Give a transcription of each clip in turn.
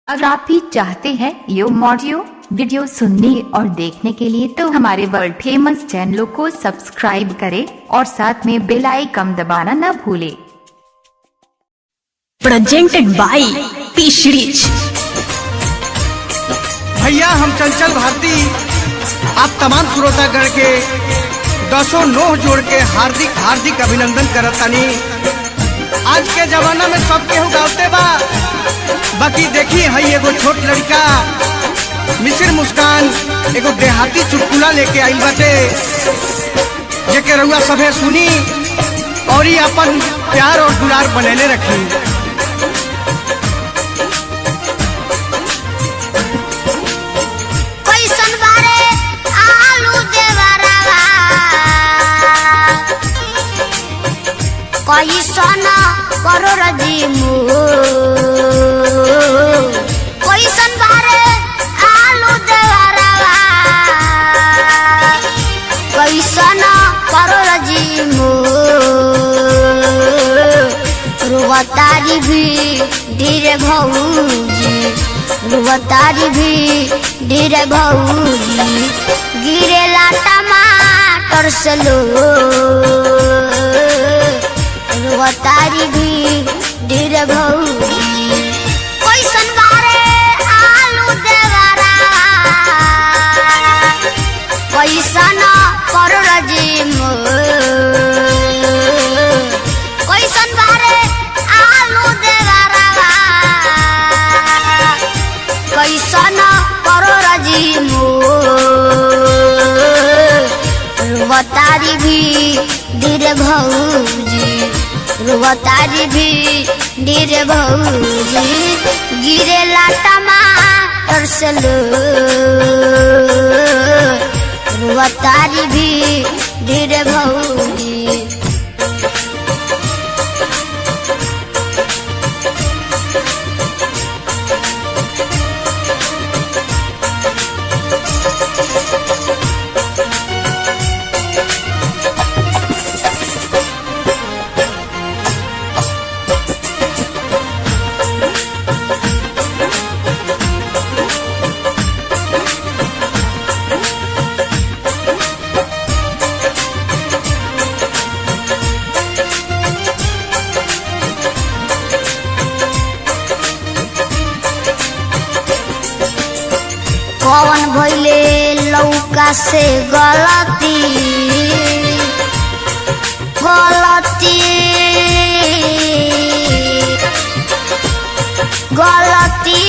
अगर आप भी चाहते हैं यो ऑडियो वीडियो सुनने और देखने के लिए तो हमारे वर्ल्ड फेमस चैनलों को सब्सक्राइब करें और साथ में बेल आइकन दबाना न भूलें। Presented by P. Shirish. भैया, हम चंचल भारती आप तमाम श्रोतागण के दसों नोह जोड़ के हार्दिक हार्दिक अभिनंदन करतानी। आज के जमाना में सब केहू गावते बा, बाकी देखी हई एगो छोट लड़का मिसिर मुस्कान एगो देहाती चुटकुला लेके आइल बाटे, जेके रउआ सभे सुनी और ही अपन प्यार और दुलार बनैले रखी। कैसन बारे आलू देवरवा, कैसन करोड़ जी, कैसन बारे आलू देवरवा, कैसन करोड़ जी। रुवतारी भी धीरे भौजी, रुवतारी भी धीरे भौजी, गिरेला टमाटर से लो। रुवतारी भी धीरे भौजी, कैसन बारे आलू देवरा, कैसन करोड़ जी, कैसन बारे आलू देवरवा, कैसन करोड़ जी। रुवतारी भी धीरे भौजी, रुवतारी भी धीरे भौजी, गिरेला टमाटर से लो। रुवतारी भी धीरे भौजी। कौन भइले लौका से गलती, गलती, गलती,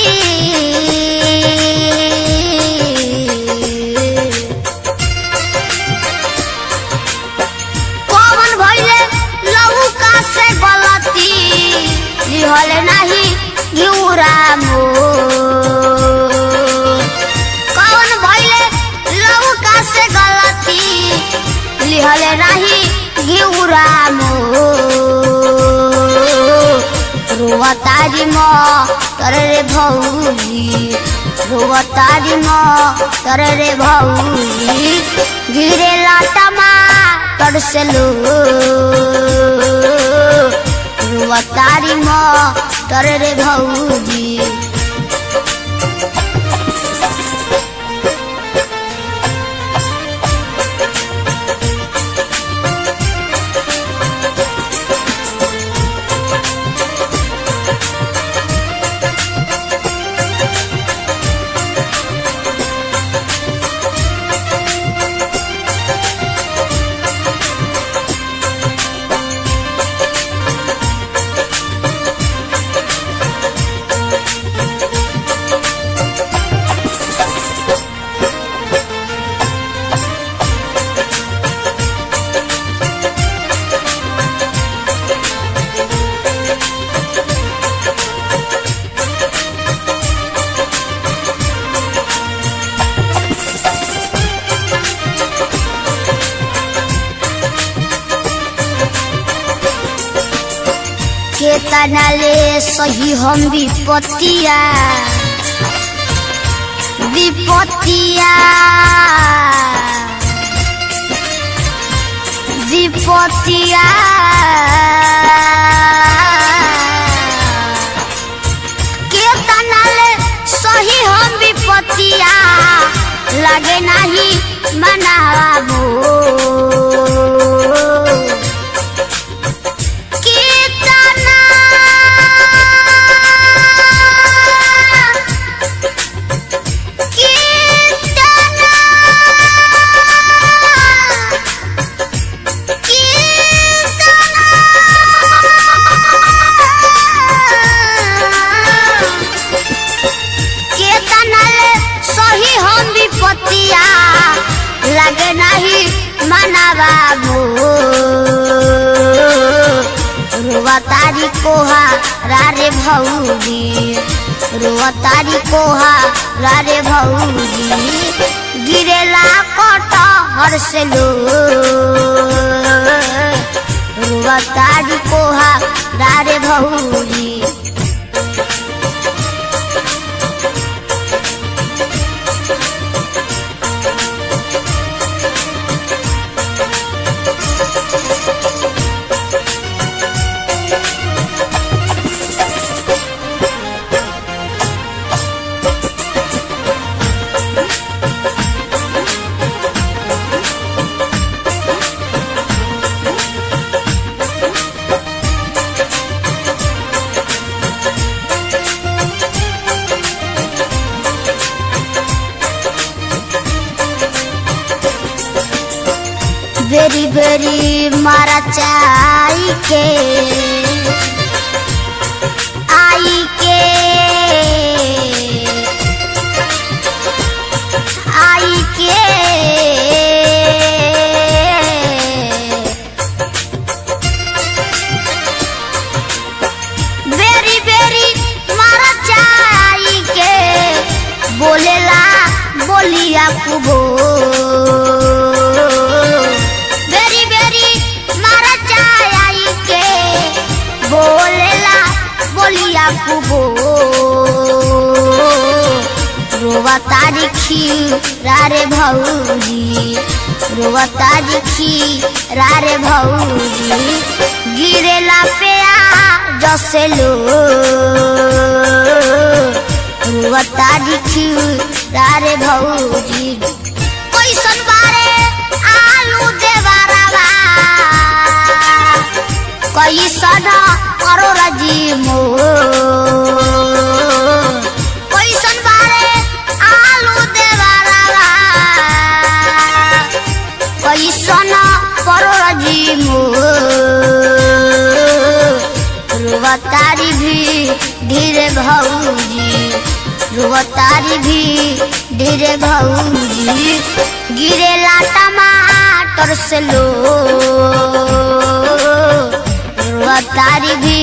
कौन भइले लौका से गलती, लिहल नाही घिउरा मोर। कौन भइले लौका से गलती, लिहल नाही घिउरा रुवतारी म तर रे भौजी, रुवतारी म तर रे भौजी, गिरेला टमाटर से लो। रुवतारी म तर रे भौजी। केतना ले सही हम विपतिया, विपतिया, विपतिया, केतना ले लगे नाही मनावा कितना कितना केतना ले सही हम विपत्तिया लगे नाही मनावा रुआ तारी कोहा रे भौजी, रुआ तारी कोहा रे भौजी, गिरेला कटहर से लो। रुआ तारी कोहा रे भौजी। बेरी बेरी मारा चाई के आई के आई के बेरी बेरी मारा चाई के बोलेला बोलिया कुबो। बेरी बेरी मारा चाई के बोलेला बोलिया कुबो। रोवा तारी खीरा रे भौजी, रोवा तारी खीरा रे भौजी, गिरेला पेया जसे लो। रोवा तारी खीरा रे भौजी। कैसन बारे आलू देवरवा, कैसन करो रजी मो। कैसन बारे आलू देवरवा, कैसन करो रजी मो। रुआ तारी भी धीरे भौजी, रुआ तारी भी धीरे भौजी, गिरेला टमाटर से लो। रुआ तारी भी